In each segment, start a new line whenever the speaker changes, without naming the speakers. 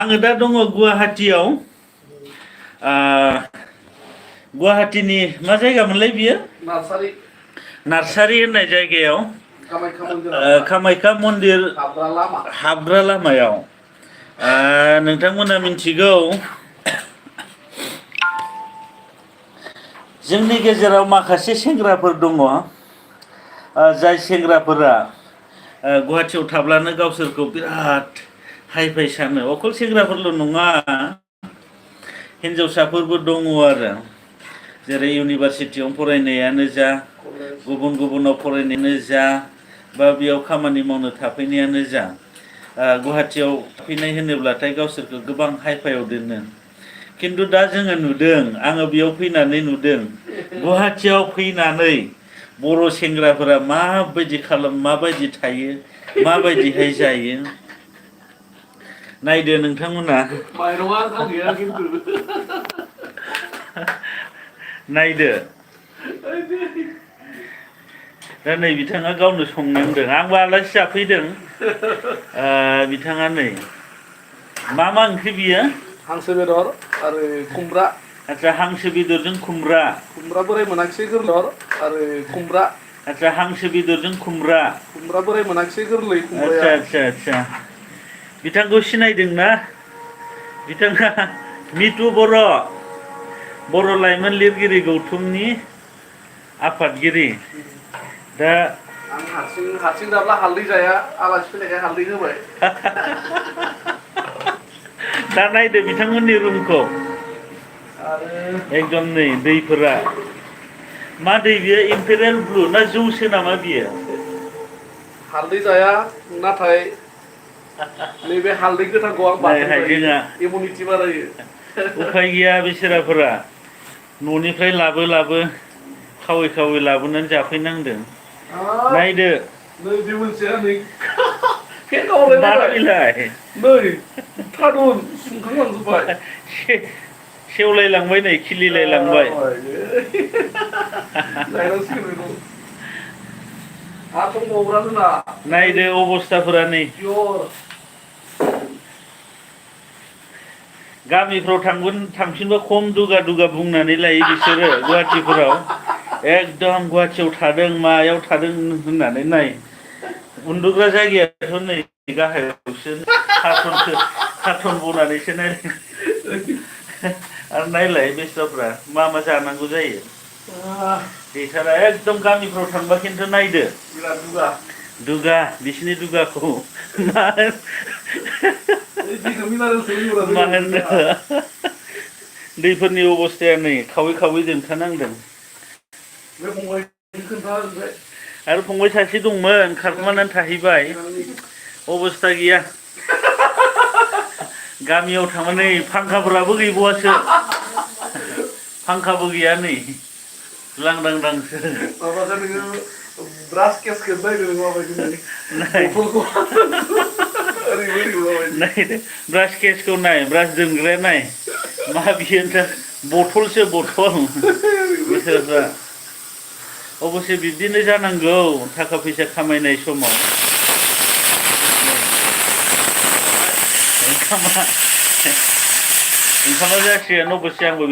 आङो दा दङ गुवाहाटीयाव गुवाहाटीनि मा जायगामोनलाय बियो नार्सारि होननाय जायगायाव कामाख्या मन्दिर हाबग्रा लामायाव नोंथांमोना मिथिगौ जोंनि गेजेराव माखासे सेंग्राफोर दङ जाय सेंग्राफोरा गुवाहाटीयाव थाब्लानो गावसोरखौ बिराद हाइफाइ सानो अकल सेंग्राफोरल' नङा हिन्जावसाफोरबो दङ आरो जेरै इउनिभारसिटियाव फरायनायानो जा गुबुन गुबुनाव फरायनायानो जा बा बेयाव खामानि मावनो थाफैनायानो जा गुवाहाटीयाव फैनाय होनोब्लाथाय गावसोरखौ गोबां हाइफाइआव दोनो खिन्थु दा जोङो नुदों आङो बेयाव फैनानै नुदों गुवाहाटीयाव फैनानै बर' सेंग्राफोरा माबायदि माबायदि थायो माबायदिहाय जायो नायदो नोंथांमोना नायदो दा नै बिथाङा गावनो संनांदों आंबो आलासि जाफैदों बिथाङा नै मा ओंख्रि बियो
हांसो बेदर आरो खुमब्रा
आच्छा हांसो बेदरजों खुमब्रा
बोराय मोनाखिसै गोरलर आरो खुमब्रा
आच्छा हांसो बेदरजों खुमब्रा
बोराय मोनाखिसै गोरलै
आच्छा बिथांखौ सिनायदोंना बिथाङा मितु बर' लाइमोन लिरगिरि गौथुमनि आफादगिरि दा
आं हारसिं जाब्ला हालदै जाया आलासि फैनायखाय हालदै होबाय
दा नायदो बिथांमोननि रुमखौ एकदम नै दैफोरा मा दै बियो इम्पेरियेल ब्लु ना जौसो नामा बियो
हालदै जाया नाथाय नैबे हालदै गोथांखौ आं
हाइजेंआ
इमिउनिटि बारायो
उफाय गैया बिसोराफोरा न'निफ्राय लाबो खावै लाबोनानै जाफैनांदों नायदो
नै बे मोनसेया नै फेन गावलायलाय नै थादुन सुंखांलांजोब्बाय
सेवलायलांबाय नै खिलिलायलांबाय नायदो अबस्थाफोरा नै गामिफ्राव थांफिनबा खम दुगा बुंनानै लायो बिसोरो गुवाहाटीफोराव एकदम गुवाहाटीयाव थादों मायाव थादों होननानै नाय उन्दुग्रा जायगायाथ' नै गाहायावसो कार्टन बनानैसो नाय आरो नायलाय बेस्राफ्रा मा जानांगौ जायो गैथारा एकदम गामिफ्राव थांबा खिन्थु नायदो दुगा बिसिनि दुगाखौ मा होनो दैफोरनि अबस्थाया नै खावै जोंखानांदों आरो फंबाय सासे दंमोन खारखुमानानै थाहैबाय अबस्था गैया गामियाव थांनानै फांखाफोराबो गैबावासो फांखाबो गैया नै लांदांसो
ब्रास केसखौ
नायदो ब्रास केसखौ नाय ब्रास दोनग्राया नाय मा बियो बथलसो बथल बिसोरफ्रा अबसे बिब्दिनो जानांगौ थाखा फैसा खामायनाय समाव ओंखामा जासिगोन अबसे आंबो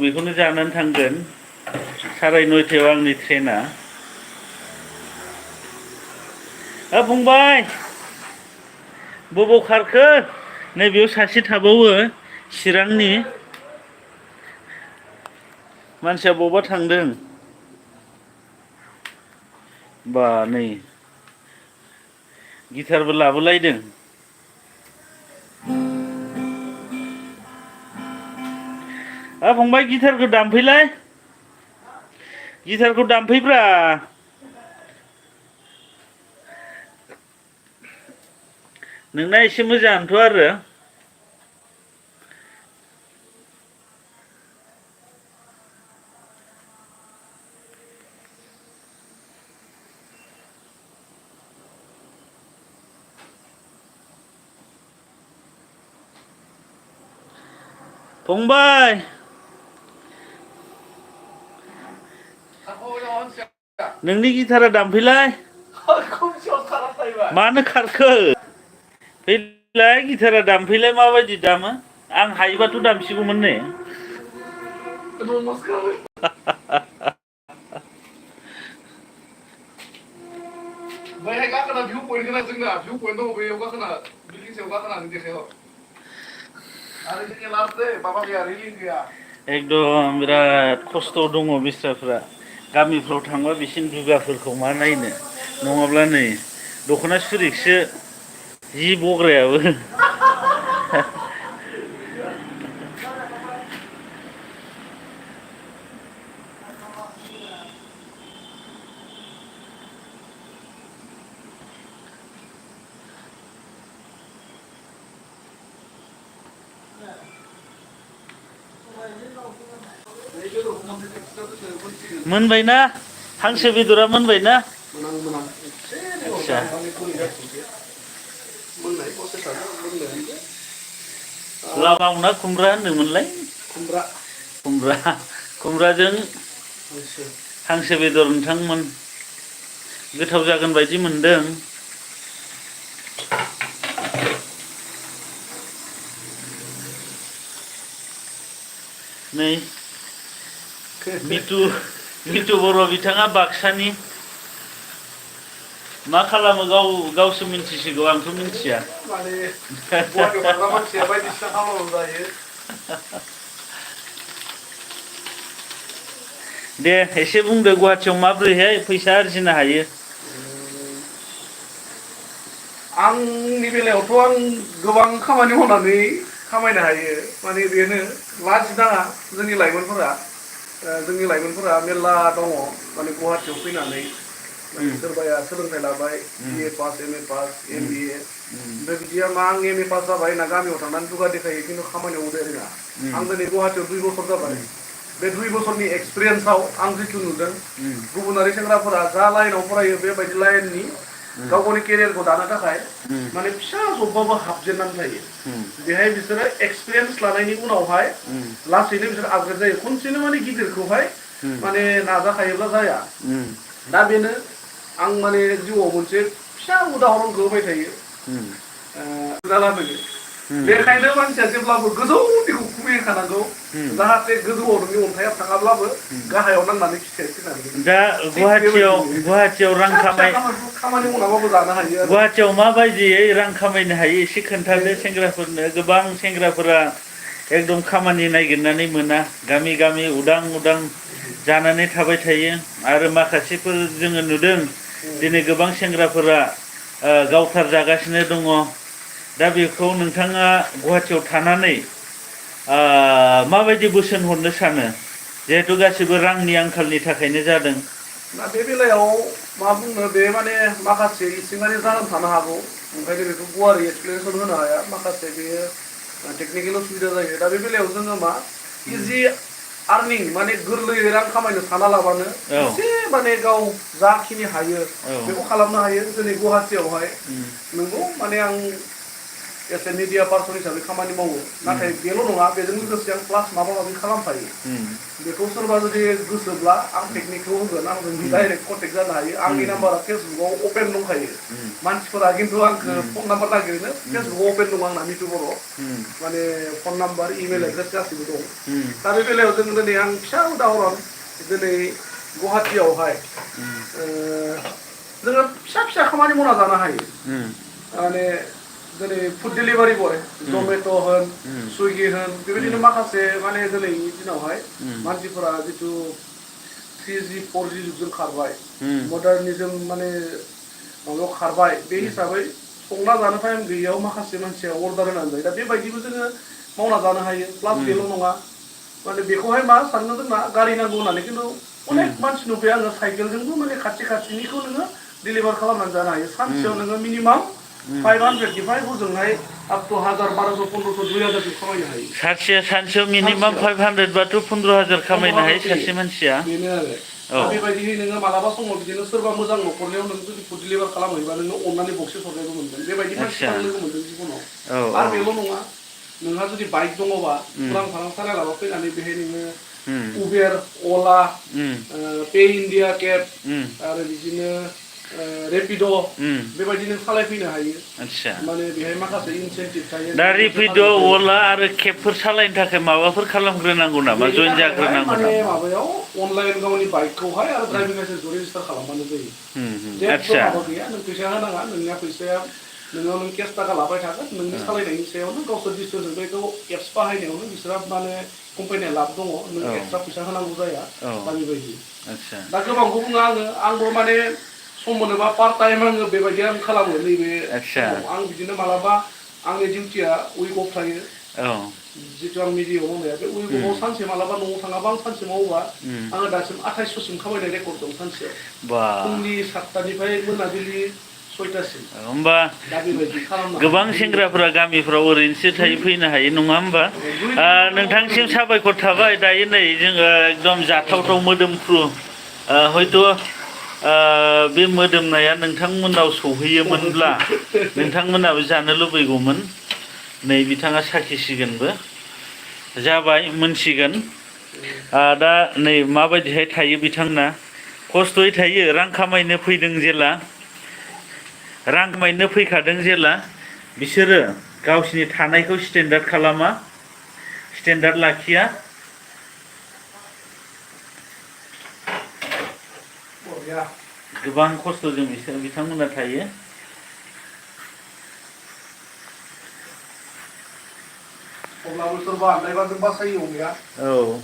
बेखौनो जानानै थांगोन साराय 9टायाव आंनि ट्रेना फंबाय बबाव खारखो नैबेयाव सासे थाबावो चिरांनि मानसिया बबावबा थांदों बा नै गिटारबो लाबोलायदों फंबाय गिटारखौ दामफैब्रा नोंना एसे मोजांथ' आरो फंबाय नोंनि गिटारा दामफैलाय मानो खारखो फैलाय गिटारा दामफैलाय माबायदि दामो आं हायोबाथ' दामसिगौमोन ने
बैहाय गाखोना भिउ पइन्ट गोनां जोंना भिउ पइन्ट दङ बैयाव गाखोना बिल्डिं सायाव गाखोनानै देखायहर आरो जोंनिया लास्ट दे माबा गैया रिलिं गैया
एकदम बिराद खस्थ' दङ बिस्राफ्रा गामिफ्राव थांबा बिसिनि दुगाफोरखौ मा नायनो नङाब्ला नै दख'ना सुरिखौसो जि बग्रायाबो मोनबायना हांसो बेदरा मोनबायना आच्छा लामाव ना खुमब्रा होनदोंमोनलाय खुमब्राजों हांसो बेदर नोंथांमोन गोथाव जागोन बायदि मोनदों नै मितु बर' बिथाङा बाक्सानि मा खालामो गावसो मिन्थिसिगौ आंथ' मिन्थिया दे एसे बुंदो गुवाहाटियाव माबोरैहाय फैसा आरजिनो हायो
आंनि बेलायावथ' आं गोबां खामानि मावनानै खामायनो हायो माने बेनो लाजिनाङा जोंनि लाइमोनफोरा मेरला दङ माने गुवाहाटियाव फैनानै सोरबाया सोलोंथाइ लाबाय BA pass MA pass MBA ओमफ्राय बिदिया मा आं MA पास जाबाय होनना गामियाव थांनानै दुगा देखायो खिन्थु खामानियाव उदाय रोङा आं दिनै गुवाहाटियाव 2 बोसोर जाबाय बे 2 बोसोरनि एक्सपिरियेन्सआव आं जिथु नुदों गुबुनारि सेंग्राफोरा जा लाइनाव फरायो बेबायदि लाइननि गाव गावनि केरियारखौ दानो थाखाय माने फिसा जबबाबो हाबजेननानै थायो बेहाय बिसोरो एक्सपिरियेन्स लानायनि उनावहाय लासैनो बिसोर आपग्रेड जायो खनसेनो माने गिदिरखौहाय माने नाजाखायोब्ला जाया दा बेनो आं माने जिउआव मोनसे फिसा उदाहरणखौ होबाय थायो बेखायनो मानसिया जेब्लाबो गोजौनिखौ खुबैखानांगौ जाहाथे गोजौआव नोंनि अन्थाइया थाङाब्लाबो गाहायाव नांनानै फिथाइ फैनांगौ
दा गुवाहाटियाव रां
खामानि मावनाबाबो जानो हायो
गुवाहाटियाव माबायदियै रां खामायनो हायो एसे खोन्थादो सेंग्राफोरनो गोबां सेंग्राफोरा एकदम खामानि नागिरनानै मोना गामि गामि उदां जानानै थाबाय थायो आरो माखासेफोर जोङो नुदों दिनै गोबां सेंग्राफोरा गावथार जागासिनो दङ दा बेखौ नोंथाङा गुवाहाटियाव थानानै माबायदि बोसोन हरनो सानो जिहेतु गासिबो रांनि आंखालनि थाखायनो जादों
दा बे बेलायाव मा बुंनो बे माने माखासे इसिङारि जाहोन थानो हागौ ओंखायनो बेखौ गुवारै एक्सप्लेनेसन होनो हाया माखासे बेयो टेकनिकेल उसुबिदा जायो दा बे बेलायाव जोङो मा इजि आर्निं माने गोरलैयै रां खामायनो साना लाबानो एसे माने गाव जाखिनि हायो बेखौ खालामनो हायो जोंनि गुवाहाटियावहाय नंगौ माने आं एस ए मिडिया पार्सन हिसाबै खामानि मावो नाथाय बेल' नङा बेजों लोगोसे आं प्लास माबा माबि खालामफायो बेखौ सोरबा जुदि गोसोब्ला आं टेकनिकखौ होगोन आंजों डाइरेक्ट कन्टेक्ट जानो हायो आंनि नाम्बारा फेसबुकआव अपेन दंखायो मानसिफोरा खिन्थु आंखौ फन नाम्बार नागिरनो फेसबुकआव अपेन दं आंना मितु बर' माने फन नाम्बार इमेल एड्रेस गासिबो दं दा बे बेलायाव जों दिनै आं फिसा उदाहरन दिनै गुवाहाटियावहाय जोङो फिसा खामानि मावना जानो हायो माने दिनै फुड डेलिभारि बय जमेट' होन सुइगि होन बेबायदिनो माखासे माने दिनैनि दिनावहाय मानसिफोरा जिथु 3G 4G जुगजों खारबाय मडार्निजम माने माबायाव खारबाय बे हिसाबै संना जानो टाइम गैयियाव माखासे मानसिया अर्डार होनानै जायो दा बेबायदिबो जोङो मावना जानो हायो प्लास बेल' नङा माने बेखौहाय मा साननो जोंना गारि नांगौ होननानै खिन्थु अनेक मानसि नुबाय आङो साइकेलजोंबो माने खाथिनिखौ नोङो डिलिभार खालामनानै जानो हायो सानसेयाव नोङो मिनिमाम 500निफ्राय हजोंहाय आप टु 1000 1200 1500 2000 खामायनो हायो
सानसेयाव मिनिमाम 500 बाथ' 15000 खामायनो हायो सासे मानसिया
बेनो आरो बेबायदिहै नोङो मालाबा समाव बिदिनो सोरबा मोजां न'खरनियाव नों जुदि फुड डिलिभार खालामहैबा नोङो अननानै बक्सि हरनायबो मोनगोन बेबायदि मानसिखौ आं लोगो मोनदों जिबनाव आरो बेल' नङा नोंहा जुदि बाइक दङबा उरां फारां सालायलाबा फैनानै बेहाय नोङो उबेर अला पे इन्डिया केब आरो बिदिनो रेपिड' बेबायदि नों सालायफैनो हायो
आदसा
माने बेहाय माखासे इनसेन्टिभ थायो
दा रेपिड' अला आरो केबफोर सालायनो थाखाय माबाफोर खालामग्रोनांगौ नामा जइन जाग्रोनांगौ
माने
नामा
माबायाव अनलाइन गावनि बाइकखौहाय आरो ड्राइभिं लाइसेन्सखौ रेजिस्टार खालामबानो जायो जेबो
आदसा
माबा गैया नों फैसा होनाङा नोंनिया फैसाया नोंनाव नों केस थाखा लाबाय थागोन नोंनि सालायनायनि सायावनो गावसोर डिसटेन्स बेखौ एप्स बाहायनायावनो बिसोरहा माने कम्पानिया लाब दङ नों एक्सट्रा फैसा होनांगौ जाया दा बेबायदि
आदसा
दा गोबांखौ बुङो आंबो माने सम मोनोबा पार्ट टाइम आङो बेबायदि आं खालामो नैबे
आदसा
समाव आं बिदिनो मालाबा आंनि डिउटिया उइक अफ थायो
औ
जितु आं मिडियायाव मावनाया बे उइक अफआव सानसे मालाबा न'आव थाङाबा आं सानसे मावोबा आङो दासिम 2800सिम खामायनाय रेकर्ड दं सानसेयाव
बा
फुंनि 7टानिफ्राय मोनाबिलि 6टासिम
होमबा
दा बेबायदि खालामनो
गोबां सेंग्राफोरा गामिफ्राव ओरैनोसो थायो फैनो हायो नङा होमबा नोंथांसिम साबायखर थाबाय दायो नै जोङो एकदम जाथावथाव मोदोमफ्रु हयथ' बे मोदोमनाया नोंथांमोनाव सौहैयोमोनब्ला नोंथांमोनाबो जानो लुबैगौमोन नै बिथाङा साखिसिगोनबो जाबाय मोनसिगोन दा नै माबायदिहाय थायो बिथांना खस्थ'यै थायो रां खामायनो फैदों जेला रां खामायनो फैखादों जेला बिसोरो गावसिनि थानायखौ स्टेन्डार्ड खालामा स्टेन्डार्ड लाखिया गोबां खस्थ'जों बिथांमोना थायो
अब्लाबो सोरबा आन्दायबा जों बासायो अमाया
औ